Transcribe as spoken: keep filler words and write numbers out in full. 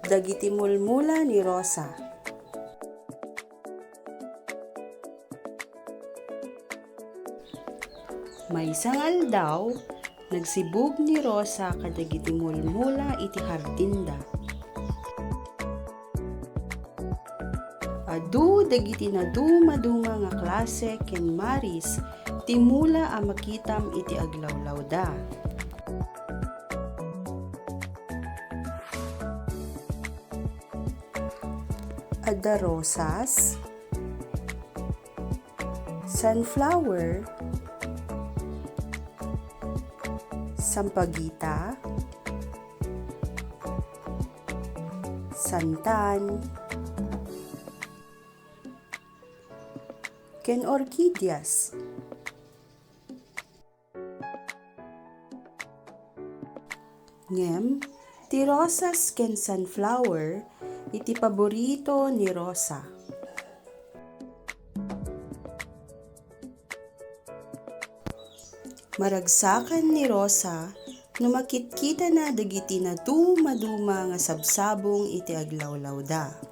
Dagiti mulmula ni Rosa. Maysa nga aldaw, nagsibug ni Rosa kadagiti mulmula iti hardinda. Adu dagiti nadumaduma nga klase ken maris ti mula a makitam iti aglawlawda. Adda rosas, sunflower, sampagita, santan, ken orkidyas. Ngem, ti rosas ken sunflower iti paborito ni Rosa. Maragsakan ni Rosa no makitkitana dagiti nadumaduma nga sabsabong iti aglawlawda.